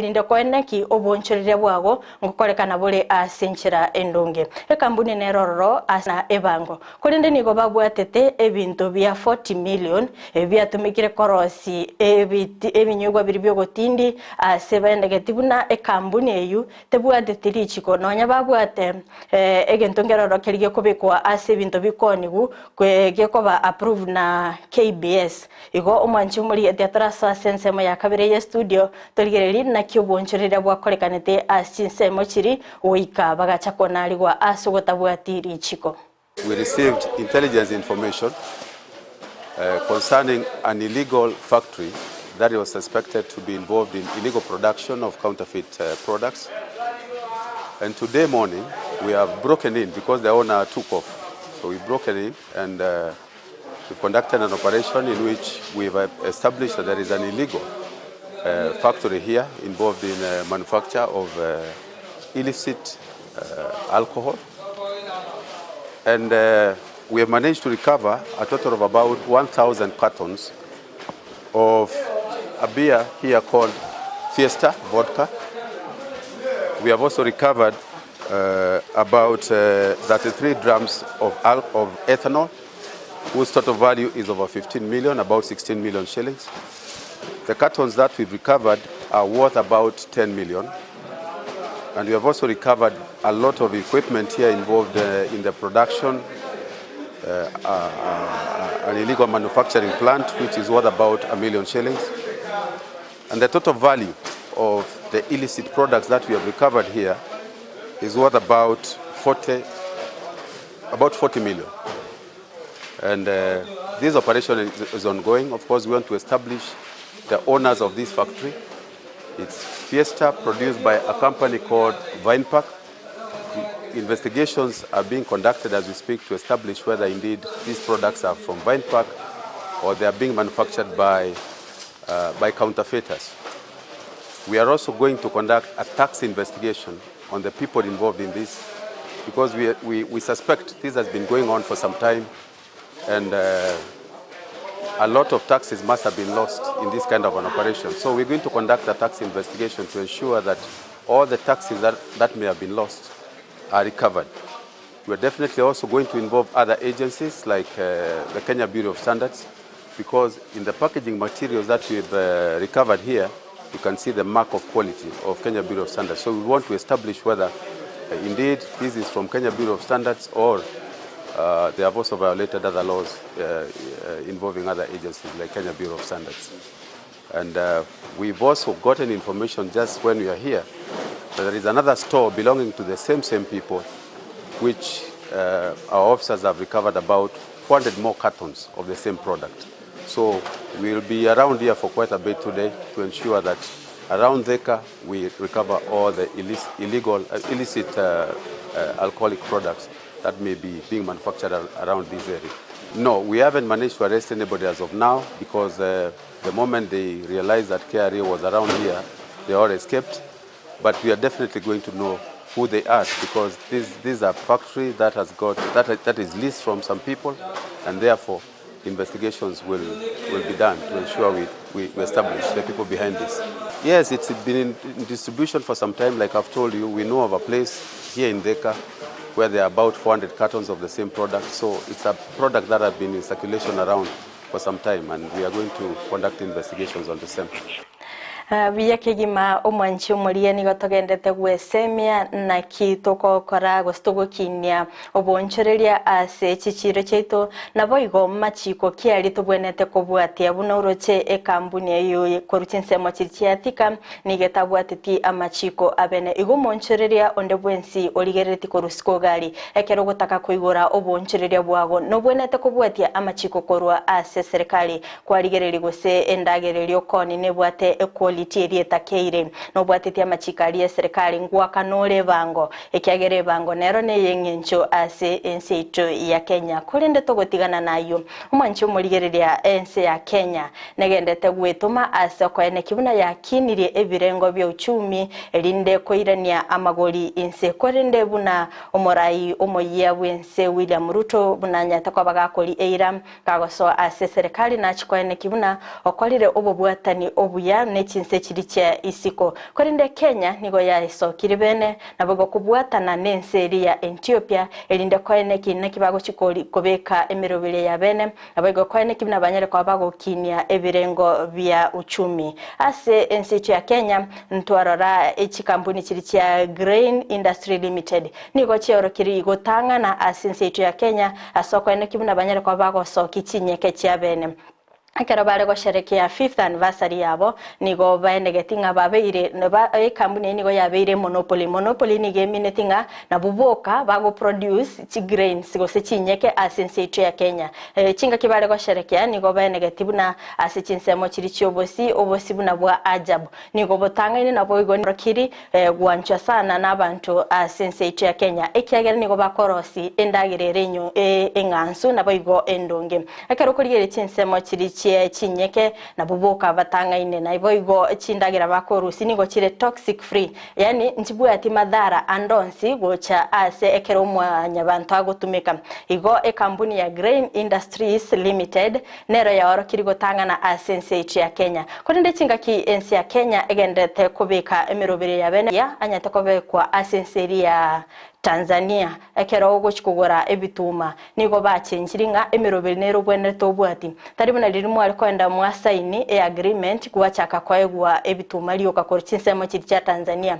Erinde koeneki oboonchoreria bwago ngokorekana bore ase enchera endonge. Ekambuni nere ororo ase na ebango. Korende nigo babwatete ebinto bia 40 million ebio biatumekire korosi ebiti ebinyugwa biria bi'ogotindi ase baendegeti buna ekambuni eyio tebwateti richiko nonya babwate egento nkeroro keria gekobekwa ase ebinto bikoonigu gekoba approved na KBS. Igo omwanchi omorigeti atarasoa ase ensemo ya kabere ye studio torigererie naki obonchoreria bwakorekanete ase chinsemo chiri goika bagacha konarigwa ase ogotabwati richiko. We received intelligence information concerning an illegal factory that was suspected to be involved in illegal production of counterfeit products and today morning we have broken in because the owner took off so we've broken in and we've conducted an operation in which we've established that there is an illegal factory here involved in manufacture of illicit alcohol and we have managed to recover a total of about 1,000 cartons of a beer here called Fiesta Vodka. We have also recovered about 33 drums of, of ethanol whose total value is over 15 million, about 16 million shillings. The cartons that we've recovered are worth about 10 million. And we have also recovered a lot of equipment here involved in the production, an illegal manufacturing plant, which is worth about a million shillings. And the total value of the illicit products that we have recovered here is worth about 40, about 40 million. And this operation is, is ongoing. Of course, we want to establish the owners of this factory. It's Fiesta produced by a company called Vine Park. Investigations are being conducted as we speak to establish whether indeed these products are from Vine Park or they are being manufactured by, by counterfeiters. We are also going to conduct a tax investigation on the people involved in this because we, we, we suspect this has been going on for some time and a lot of taxes must have been lost in this kind of an operation. So we're going to conduct a tax investigation to ensure that all the taxes that, that may have been lost are recovered. We are definitely also going to involve other agencies like the Kenya Bureau of Standards because in the packaging materials that we've recovered here, you can see the mark of quality of Kenya Bureau of Standards. So we want to establish whether indeed this is from Kenya Bureau of Standards or they have also violated other laws involving other agencies like Kenya Bureau of Standards. And we've also gotten information just when we are here that there is another store belonging to the same same people, which our officers have recovered about 400 more cartons of the same product. So we'll be around here for quite a bit today to ensure that around Thika we recover all the illegal, illicit alcoholic products that may be being manufactured around this area. No, we haven't managed to arrest anybody as of now because the moment they realized that KRA was around here, they all escaped. But we are definitely going to know who they are because this, this is a factory that has got that, that is leased from some people, and therefore investigations will, will be done to ensure we, we, we establish the people behind this. Yes, it's been in, in distribution for some time. Like I've told you, we know of a place here in Thika where there are about 400 cartons of the same product. So it's a product that has been in circulation around for some time, and we are going to conduct investigations on the same. Buya kegima omwanchi omoria nigo togendete gwesemia naki togokora gose togokinia obonchoreria ase chichiro chiaito nabo igo machiko kiari tobwenete kobwatia buna oroche ekambuni eyo korwa chinsemo chiri chia Thika nigo etabwateti amachiko abene igo omonchoreria onde bwensi origerereti korwa sikogari ekero ogotaka koigora obonchoreria bwago nobwenete kobwatia amachiko korwa ase serikali kwarigereria gose endagereria okoni nebwate equality eri etakeire nobwatetie amachiko aria eserikali ngwakanore ebango ekiagera ebango nero neye eng'encho ase ense yaito ya Kenya korende togotigana nayo omwanchi omorigereria ense ya Kenya negendete gwetoma ase okoeneki buna yakinirie ebirengo bya uchumi erinde koirania amagori ense korende buna omorai omoyia bwense William Ruto buna nyate koba gakori eira kagosoa ase serikali nachikoeneki buna okorire obobwatani obuya ne. chinse chiria chia isiko. Korende Kenya nigo yaesokire bene naboigo kobwatana nense eria ya Ethiopia erinde koeneki naki bagochi kobeka emeroberio ya bene naboigo koeneki buna banyare koba bagokinia ebirengo bia uchumi. Ase ense yaito ya Kenya ntwarora chikampuni chiria chia Grain Industry Limited nigo chiaorokirie gotang'ana ase ense yaito ya Kenya ase okoeneki buna banyare koba bagosokia chinyeke chia bene. Ekero bare gosherekea fifth anniversary yabo nigo baenegeti ng'a babeire ekampuni eye nigo yabeire monopoly. Monopoly nigo emineti ng'a nabwo boka bagoproduce chigrains gose chinyeke ase ense yaito ya Kenya. Chingaki bare gosherekea nigo baenegeti buna ase chinsemo chiria chiobosi, obosi buna bwa ajabu nigo botang'aine naboigo kiri gwanchwa sana nabanto ase ense yaito ya Kenya ekiagera nigo bakorosia endagera ere eng'ansu naboigo endonge. Ekero okorigereria chinsemo chiria chie chinyeke nabwo boka batang'aine naboigo chindagera bakorusia nigo chire toxic free yaani nchibwati madhara ande onsi gocha ase ekero omwanyabanto agotumeka. Igo ekampuni ya Grain Industries Limited nero yaorokirie gotang'ana ase ense yaito ya Kenya. Korende chingaki ense ya Kenya egendererete kobeka emeroberio ya bene anyarete kobekwa ase ense eria ya Tanzania ekero ogochi kogora ebituma nigo bachenchiri ng'a emeroberi nere obwenerete obwati. Tari buna riria mware koenda mwasaini eagreement gwachaka koegwa ebituma rioka korwa chinsemo chiria chia Tanzania.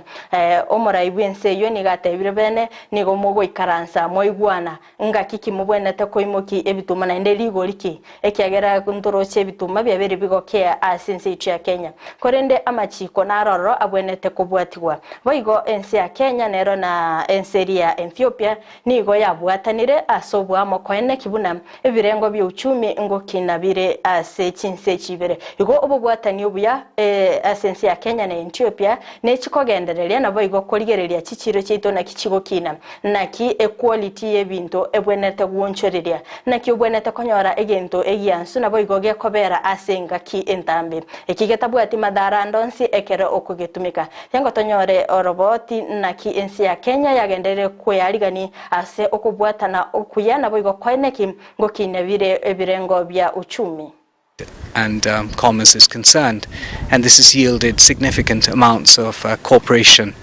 Omorai bw'ense eyio nigo atebire bene nigo mogoikaransa mwaigwana ngaki ki mobwenerete koimoki ebituma naende rigori ki ekiagera ntoroche ebituma biabeire bigokea ase ense yaito ya Kenya. Korende amachiko naroro abwenerete kobwatigwa. Boigo ense ya Kenya nero na ense eria ya Ethiopia nigo yabwatanire ase oboamo koeneki buna ebirengo bia uchumi ngokina bire ase chinse echi ibere. Igo obobwatani obuya ase ense ya Kenya na Ethiopia nechikogendereria naboigo korigereria chichiro chiaito naki chigokina. Naki equality y'ebinto ebwenerete gwonchoreria. Naki obwenerete konyora egento egiansu naboigo gekobera ase engaki entambe. Eki getabwati madhara ande onsi ekero okogetumeka. Tengo tonyore oroboti naki ense ya Kenya yagenderire kweyarigani ase okobwatana okuya naboigo koeneki ngokinia bire ebirengo bia uchumi. And commerce is concerned, and this has yielded significant amounts of cooperation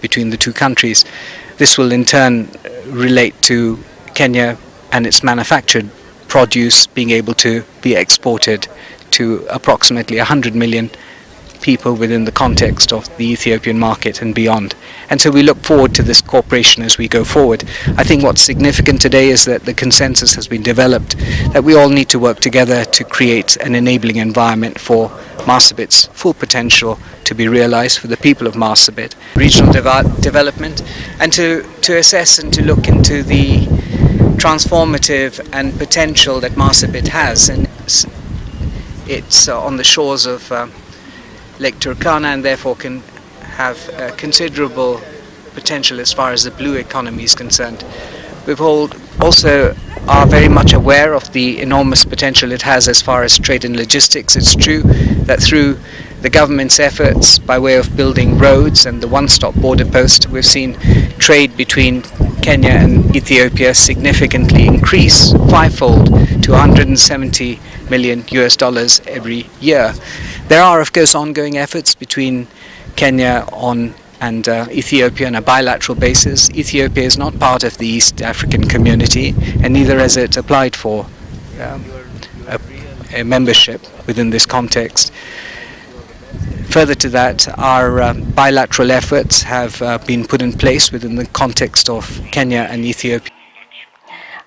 between the two countries. This will in turn relate to Kenya and its manufactured produce being able to be exported to approximately 100 million people within the context of the Ethiopian market and beyond. And so we look forward to this cooperation as we go forward. I think what's significant today is that the consensus has been developed that we all need to work together to create an enabling environment for Marsabit's full potential to be realized for the people of Marsabit, regional development, and to assess and to look into the transformative and potential that Marsabit has. And it's on the shores of Lake Turkana and therefore can have considerable potential as far as the blue economy is concerned. We've all also are very much aware of the enormous potential it has as far as trade and logistics. It's true that through the government's efforts by way of building roads and the one-stop border post, we've seen trade between Kenya and Ethiopia significantly increase fivefold to 170 million US dollars every year. There are, of course, ongoing efforts between Kenya on and Ethiopia on a bilateral basis. Ethiopia is not part of the East African community, and neither has it applied for a membership within this context. Further to that, our bilateral efforts have been put in place within the context of Kenya and Ethiopia.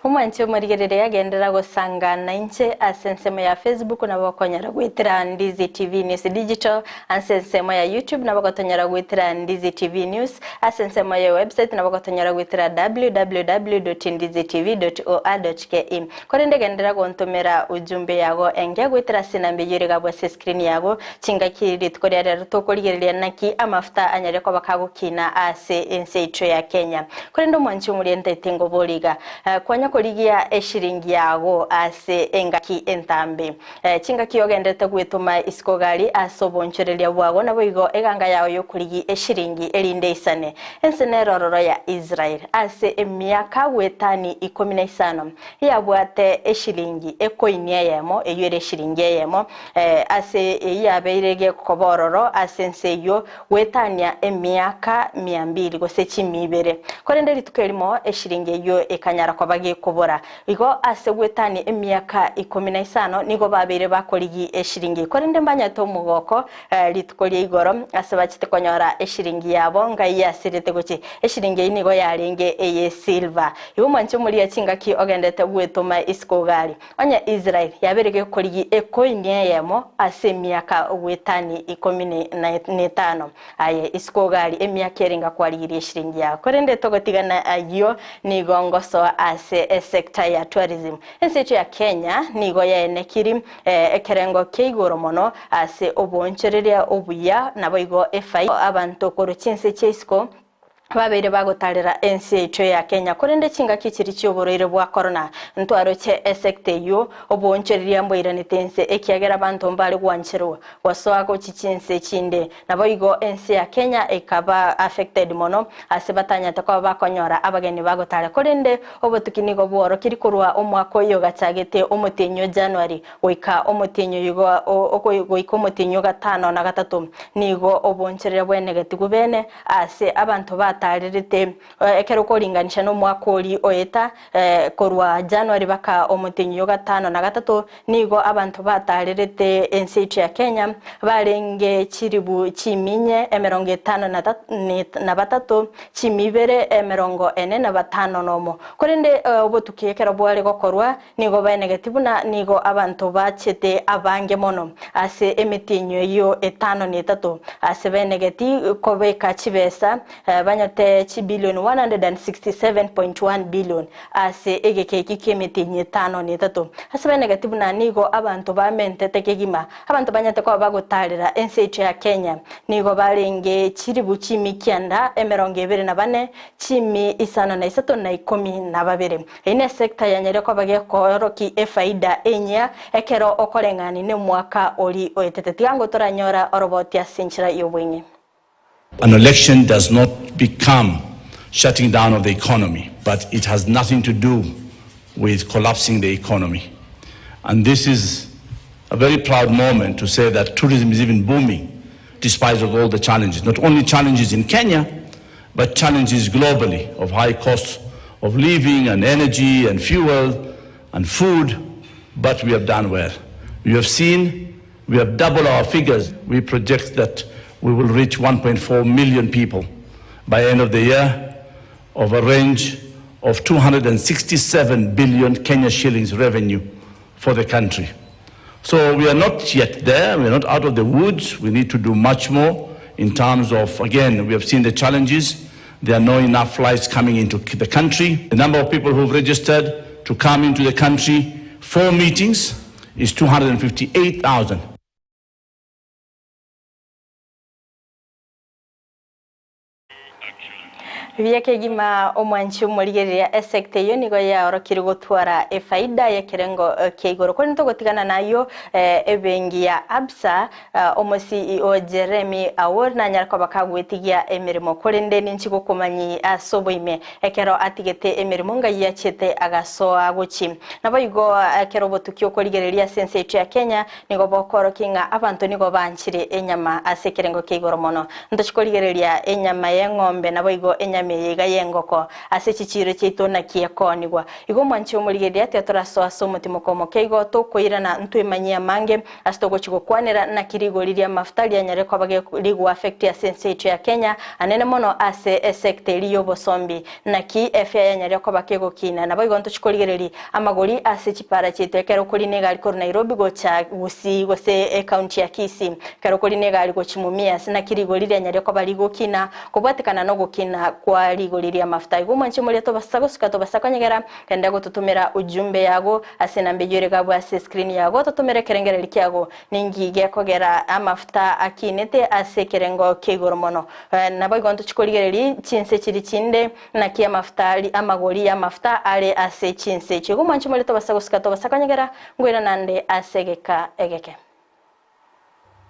Omwanchi omorigereria agendera gosangana inche ase ensemo ya Facebook nabo okonyora gwetera Ndizi TV News Digital, ase ensemo ya YouTube nabo ogotonyora gwetera Ndizi TV News, ase ensemo ya website nabo ogotonyora gwetera www.ndizitv.or.ke. Korende gendera gontomera ujumbe yago enge gwetera ase enamba eywo ere gabwo ase screen yago chingaki rituko ria rero tokorigereria naki amafuta anyare koba kagokina ase ense yaito ya Kenya. Korende omwanchi omoriente ngoboriga kwanya Korigia eshiringi yago ase engaki entambe. Chingaki ogenderete gwetoma isiko gari ase obonchoreria bwago, naboigo eganga yao y'okorigi eshiringi erinde isane. Ense nere ororo ya Israel ase emiaka gwetani 15 yabwate eshiringi ekoini eyemo, eyio ere eshiringi eyemo ase eyio yabeire gekoba ororo ase ense eyio goetania emiaka 200 gose chimia ibere. Korende rituko erimo eshiringi eyio ekanyara koba gekobora. Igo ase goetania emiaka 15 nigo babeire bakorigi eshiringi. Korende mbanyete omogoko rituko ria igoro ase bachete konyora eshiringi yabo ngai yasirete gochi. Eshiringi eyio nigo yarenge eye silver. Igo mwanche omoria chingaki ogendete gwetoma isiko gari. Onye Israel yabeire gekorigi ekoini eyemo ase emiaka goetani 15. Aye isiko gari emiaka eringa kwarigirie eshiringi yao. Korende togotigana ayio nigo ngosoa ase esector ya tourism. Ense echo ya Kenya nigo yaenekiri ekerengo kia igoro mono ase obonchoreria obuya naboigo efai abanto korwa chinse chia isiko babeire bagotarera ense yaito ya Kenya. Korende chingaki chiri chi'oborwaire bwa corona ntwaroche esector eyio obonchoreria mbwairanete ense ekiagera abanto mbare gwancherwa gosoa gochi chinse chinde. Naboigo ense ya Kenya ekaba affected mono ase batanyete koba bakonyora abageni bagotara. Korende obotuki nigo bworokiri korwa omwaka oyo gachagete omotienyi o January goika omotienyi oyo goika omotienyi o gatano na gatato nigo obonchoreria bwenegetigwe bene ase abanto batarerete ekero koringanisha n'omwaka ori oeta korwa January baka omotienyi o gatano na gatato nigo abanto batarerete ense yaito ya Kenya barenge chiribu chiminye 53 chimibere 45. Korende obotuki ekero bware gokorwa nigo baenegeti buna nigo abanto bachete abange mono ase emetienyi eyio 53 ase baenegeti kobeka chibesa banyete chibilion 167.1 billion ase egekeki ki'emetienyi 53 ase baenegeti buna nigo abanto bamentete kegima abanto banyete koba bagotarera ense yaito ya Kenya nigo barenge chiribu chimikianda 24 chimi 53 na 12. Ine sector yanyare koba gekoroki efaida enya ekero okoreng'ani n'omwaka ori oetete. Tigango toranyora oroboti ase enchera y'obweng'e. An election does not become shutting down of the economy, but it has nothing to do with collapsing the economy. And this is a very proud moment to say that tourism is even booming despite of all the challenges. Not only challenges in Kenya, but challenges globally of high costs of living and energy and fuel and food, but we have done well. You have seen we have doubled our figures. We project that we will reach 1.4 million people by end of the year of a range of 267 billion Kenya shillings revenue for the country. So we are not yet there, we are not out of the woods. We need to do much more in terms of, again, we have seen the challenges. There are not enough flights coming into the country. The number of people who've registered to come into the country for meetings is 258,000. Biakegima omwanchi omorigereria esector eyo nigo yaorokire gotwara efaida y'ekerengo kia igoro. Korende togotigana nayo ebenki ya Absa omo CEO Jeremy Awor nanyara koba kagwetigia emirimo. Korende ninchi gokomanyi ase oboime ekero atigete emirimo ngai yachete agasoa gochi. Naboigo ekero obotuki okorigereria ase ense yaito ya Kenya nigo bokorokia ng'a abanto nigo banchire enyama ase ekerengo kia igoro mono. Ntochikorigereria enyama y'eng'ombe naboigo enyama eyeiga y'engoko ase chichiro chiaito naki ekonigwa. Igo omwanchi omorigereria tiatorasoa ase omotimoko omoke igo tokoirana ntwemanyia amange ase togochi gokwanera naki rigori ria mafuta rianyare koba rigwa affect ase ense yaito ya Kenya anene mono ase esector eri y'obosombi naki efare yanyare koba kegokina. Naboigo ntochikorigereria amagori ase chipara chiaito ekero korina egari korwa Nairobi gocha Gusii gose ekaunti ya Kisii ekero korina egari gochi Mumias naki rigori rianyare koba rigokina kobwatekana. Gokorekana nogokina kwa rigori ri'amafuta. Igo omwanche moria tobasa gosuka tobasa konyegera, genda gototomera ujumbe yago ase enamba eyio ere gabwo ase escreen yago, ototomere ekerengererio kiago ninki gekogera amafuta akinete ase ekerengo kia igoro mono. Naboigo ntochie korigereria chinse chiria chinde naki amafuta amagori y'amafuta are ase chinse echio. Igo omwanche moria tobasa gosuka tobasa konyegera, ngoira nande ase egeka egeke.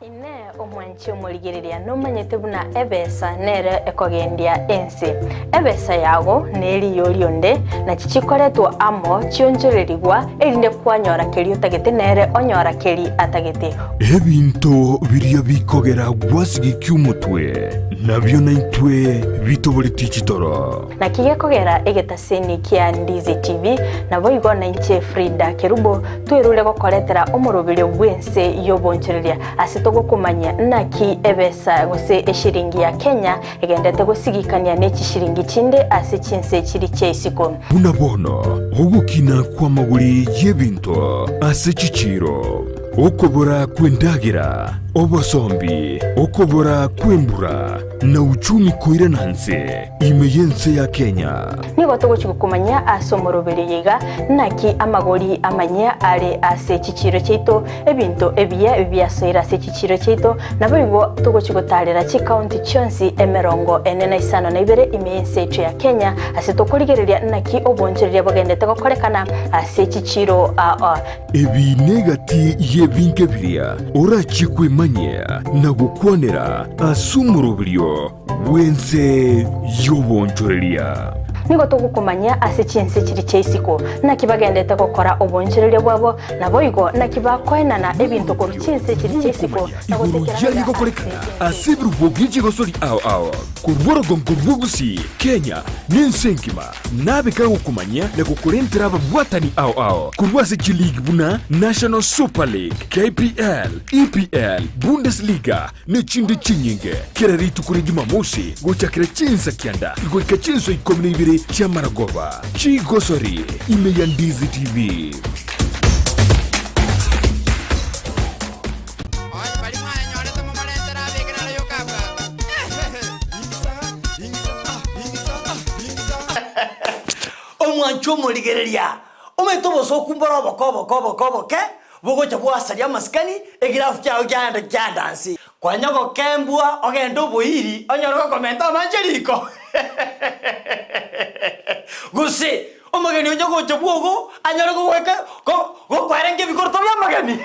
Inee! Omwanchi omorigereria nomanyete buna ebesa nere ekogendia ense? Ebesa yago neriyo rionde, nachi chikoretwa amo chionchorerigwa, erinde kwanyora keria otagete nere onyora keria atagete. Ebinto biria bikogera gwasigikia omotwe, nabio naintwe bitoboretie chitoro. Naki gekogera egetaseni kia Ndizi TV, naboigo nainche Frida Kerubo, twerure gokoretera omoroberio bw'ense y'obonchoreria ase togokomanyia naki ebesa gose eshiringi ya Kenya egendete gosigikania ne chishiringi chinde ase chinse chiri chia isiko. Buna bono ogokina kw'amagori y'ebinto ase chichiiro, okobora kw'endagera, obosombi, okobora kw'embura, na uchumi koirana nse ime y'ense ya Kenya. Nigo togochia gokomanyia ase omoroberio oyo iga, naki amagori amanyia are ase chichiiro chiaito, ebinto ebiya biasoire ase chichiiro chiaito, naboigo togochia gotaarera chikaunti chionsi emerongo ene na isano na ibere ime y'ense yaito ya Kenya, ase tokorigereria naki obonchoreria bogendete gokorekana ase chichiiro aa. Ebi negati y'ebinto biria orachie kwemanyia na gokwanera ase omoroberio bw'ense y'obonchoreria. Nigo togokomanyia ase chinse chiria chia isiko, naki bagendete gokora obonchoreria bwabo, naboigo naki bakoenana ebinto korwa chinse chiria chia isiko na Igoro gotekerana yari ase gokorekana ense. ase ebirubo bie chigosori ao ao, korwa orogongo rwa Gusii, Kenya, na ense engima. Nabe kagokomanyia na gokorentera ababwatani ao ao korwa ase chiligi buna National Super League, KPL, EPL, Bundesliga ne chinde chinyinge. Kera rituko ria Jumamosi gochakera chinsa kianda goika chinsa ikomi na ibere chi'amaragoba. Chigosori ime ya Ndizi TV. Omwancho omorigereria, omanyete obosooku mbore oboke oboke oboke oboke, bogocha bwasaria amasikani, egirafu kiao kiaenda kiaenda nse. Kwanya gokembwa ogende oboiri onyore gokomenta amache riko. Gose omogeni onye gocha bwogo anyore gogoika gokwarenga ebikoroto bi'amageni.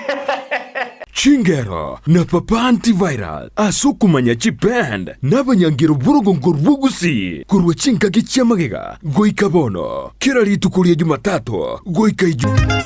Chingero na Papa Antivirus ase okomanya chiband na abanyangero b'orogongo rw'Ogusii korwa chingaki chi'amagega goika bono, kera rituko ria Jumatatu goika Ijumaa.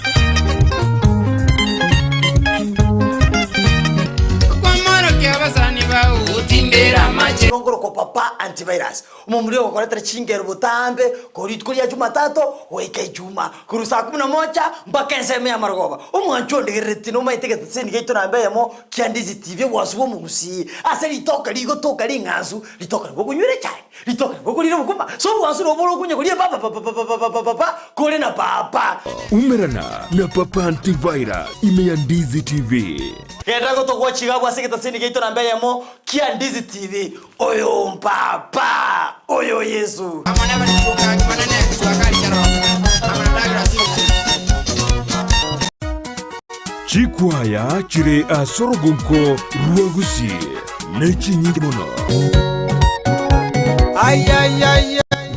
Ngorokwa Papa Antivirus, omomura ogokoretera chingero botambe korwa rituko ria Jumatatu goika Ijumaa, korwa saa kumi na moja mpaka ensemo y'amarogoba. Omwancho ondegereretie nomaete egeteseni giaito namba eyemo kia Ndizi TV obwansu bw'omogusii ase ritoke rigotoka ring'ansu, ritoke nabo okonywera echae, ritoke nabo okorira obokima, so obwansu nabo bore okonya koria papapapapapapapa kore na papa. Umerana na Papa Antivirus ime ya Ndizi TV. Genda gotogwa chigabwo ase egeteseni giaito namba eyemo kia Ndizi TV. Oyo mpapa, oyo Yesu. Chikwaya chire ase orogonko rwa Gusii nechinyinge mono.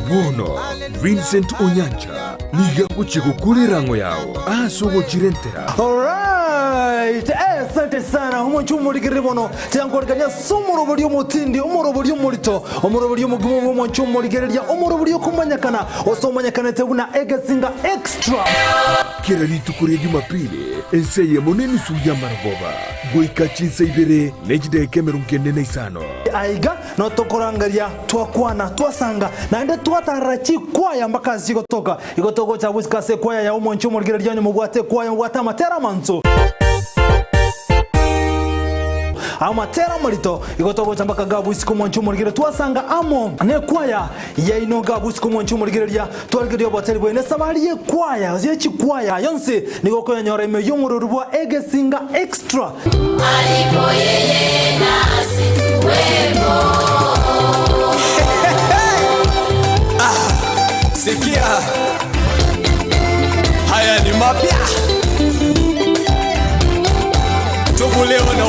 Bono Vincent Onyancha nigo agochia gokora erang'o yao ase ogochirentera. Alright, eh, asante sana omonche omorigereri bono tiankorekania ase omorobori omotindi omorobori omorito omorobori omogima bwa omonche omorigereria omorobori okomanyekana ose omanyekanete buna egesinga extra. Kera rituko ria Jumapili, ensa eyemo na enusu y'amarogoba, goika chinsa ibere ne chidaeka emerongo ene na isano. Aiga notokorangeria twakwana twasanga naende twatarera chikwaya mpaka ase chigotoka. Igo togocha gosika ase ekwaya ya omonche omorigereria onye mobwate ekwaya mobwate amatera amansu. Amatera amarito igo togocha mpaka gabu isiko omonche omorigereria twasanga amo nekwaya yaino gabu isiko omonche omorigereria twarigereria oboteri bwaino esabari yekwaya gose yechikwaya yonsi nigo okoyonyora ime y'omorori bwa egesinga extra. Alipo yeye nasi tuwemo.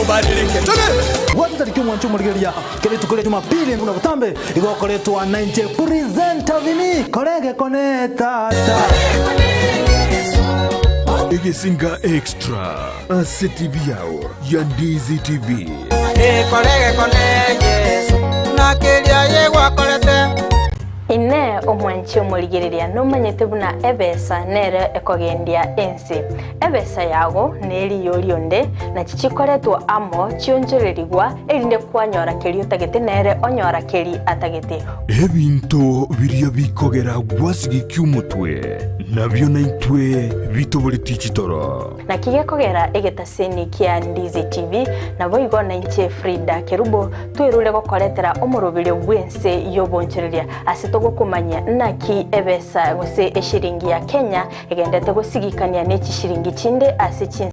Ubadilike. Bwata tariki omwancho omorigereria kera rituko ria Jumapili buna botambe igo okoretwa nainche presenter Vinny korege kone tata. Egesinga Extra ase TV yao ya Ndizi TV. Inee omwanchi omorigereria nomanyete buna ebesa nere ekogendia ense? Ebesa yago neriyo rionde, nachi chikoretwa amo chionchorerigwa, erinde kwanyora keria otagete nere onyora keri atagete. Ebinto biria bikogera gwasigikia omotwe, nabio naintwe bitoboretie chitoro. Naki gekogera egetaseni kia Ndizi TV, naboigo nainche Frida Kerubo, twerure gokoretera omoroberio bw'ense y'obonchoreria ase togokomanyia naki ebesa gose eshiringi ya Kenya egendete gosigikania ne chishiringi chinde ase chinse.